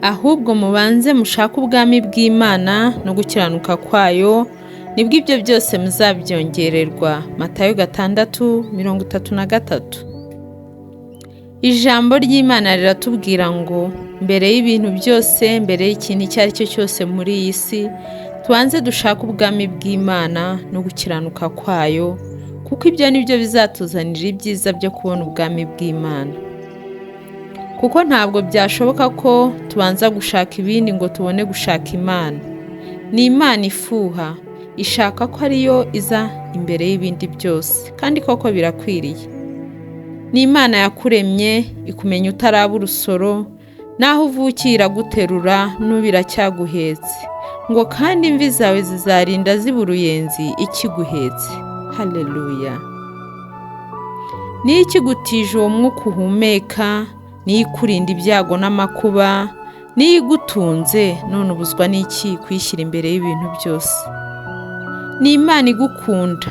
Ahubwo mubanze mushake ubwami bw'Imana no gukiranuka kwayo, nibwo ibyo byose muzabyongererwa. Matayo 6:33. Ijambo ry'Imana riratubwira ngo mbere y'ibintu byose, mbere y'ikintu icyo ari cyo cyose muri iyi si, tubanze dushake ubwami bw'Imana no gukiranuka kwayo, kuko ibyo ni byo bizatuzanira ibyiza byo kubona ubwami bw'Imana. Kuko ntabwo byashoboka ko tubanza gushaka ibindi ngo tubone gushaka Imana. Ni Imana ifuha, ishaka ko ariyo iza imbere y'ibindi byose, kandi koko birakwiriye. Ni Imana yakuremye, ikumenya utaraba urusoro, naho uvukiye iraguterura, n'ubu iracyaguhetse. Ngo kandi imvi zawe zizarinda ziba uruyenzi ikiguhetse. Haleluya! Niyo ikigutije uwo mwuka uhumeka, niyo ikurinda ibyago n'amakuba, niyo igutunze, none ubuzwa n'iki kuyishyira imbere y'ibintu byose? Ni Imana igukunda,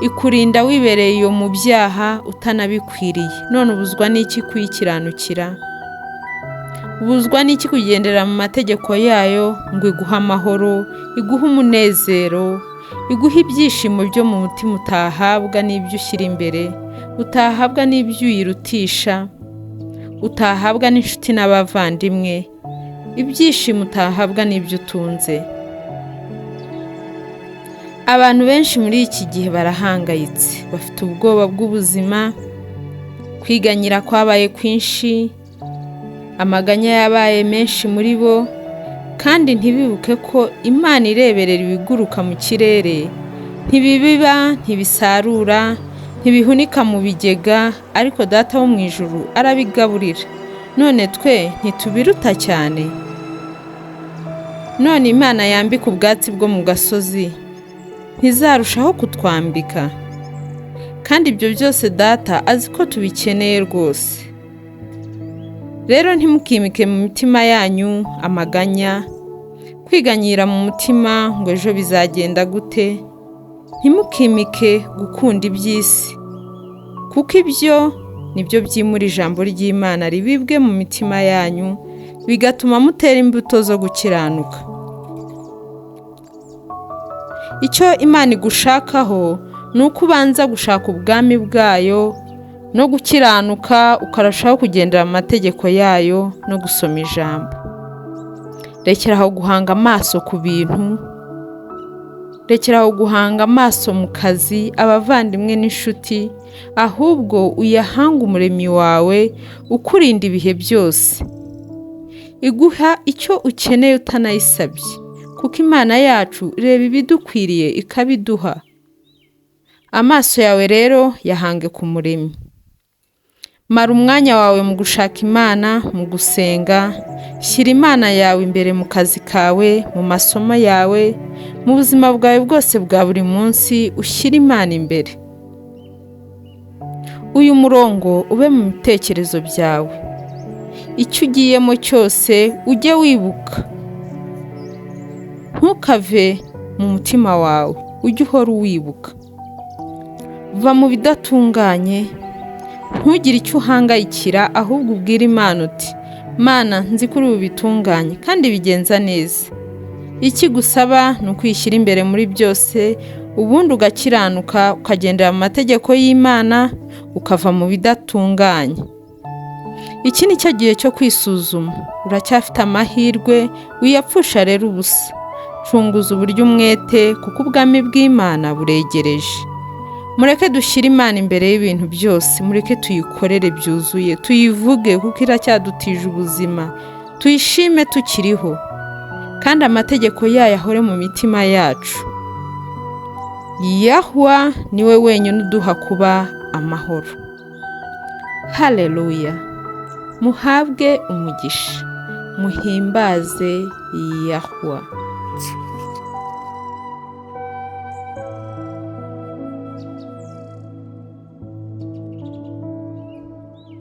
ikurinda wibereye iyo mu byaha utanabikwiriye, none ubuzwa n'iki kuyikiranukira? Ubuzwa n'iki kugendera mu mategeko yayo ngo iguhe amahoro, iguhe umunezero, iguhe ibyishimo byo mu mutima utahabwa n'ibyo ushyira imbere, utahabwa n'ibyo uyirutisha, utahabwa n'inshuti n'abavandimwe, ibyishimo utahabwa n'ibyo utunze. Abantu benshi muri iki gihe barahangayitse, bafite ubwoba bw'ubuzima, kwiganyira kwabaye kwinshi, amaganya yabaye menshi muri bo, kandi ntibibuke ko Imana ireberera ibiguruka mu kirere, ntibibiba, ntibisarura, ntibihunika mu bigega, ariko Data wo mu ijuru arabigaburira. None twe ntitubiruta cyane? None Imana yambika ubwatsi bwo mu gasozi, ntizarushaho kutwambika? Kandi ibyo byose Data azi ko tubikeneye rwose. Rero ntimukimike mu mitima yanyu amaganya, kwiganyira mu mutima ngo ejo bizagenda gute, ntimukimike gukunda iby'isi, kuko ibyo nibyo byimura ijambo ry'Imana ribibwe mu mitima yanyu, bigatuma mutera imbuto zo gukiranuka. Icyo Imana igushakaho ni uko ubanza gushaka ubwami bwayo no gukiranuka, ukarushaho kugendera mu mategeko yayo no gusoma ijambo. Rekera aho guhanga amaso ku bintu, rekera aho guhanga amaso mu kazi, abavandimwe n'inshuti, ahubwo uyahange umuremyi wawe ukurinda ibihe byose, iguha icyo ukeneye utanayisabye, kuko Imana yacu ireba ibidukwiriye ikabiduha. Amaso yawe rero yahange ku muremyi. Mara umwanya wawe mu gushaka Imana, mu gusenga, shyira Imana yawe imbere mu kazi kawe, mu masomo yawe, mu buzima bwawe bwose bwa buri munsi, ushyire Imana imbere. Uyu murongo ube mu bitekerezo byawe. Icyo ugiyemo cyose ujye wibuka. Ntukave mu mutima wawe, ujye uhora uwibuka. Va mu bidatunganye, ntugire icyo uhangayikira, ahubwo ubwire Imana uti: Mana, nzi ko uri bubitunganye kandi bigenza neza. Ikigusaba ni ukwishyira imbere muri byose, ubundi ugakiranuka, ukagendera mu mategeko y'Imana, ukava mu bidatunganye. Iki ni cyo gihe cyo kwisuzuma, uracyafite amahirwe, wiyapfusha rero ubusa. Cunguza uburyo umwete, kuko ubwami bw'Imana buregereje. Mureke dushyire Imana imbere y'ibintu byose, mureke tuyikorere byuzuye, tuyivuge kuko iracyadutije ubuzima, tuyishime tukiriho, kandi amategeko yayo ahore mu mitima yacu. Yahwa niwe wenyine uduha kuba amahoro. Haleluya! Muhabwe umugisha, muhimbaze Yahwa.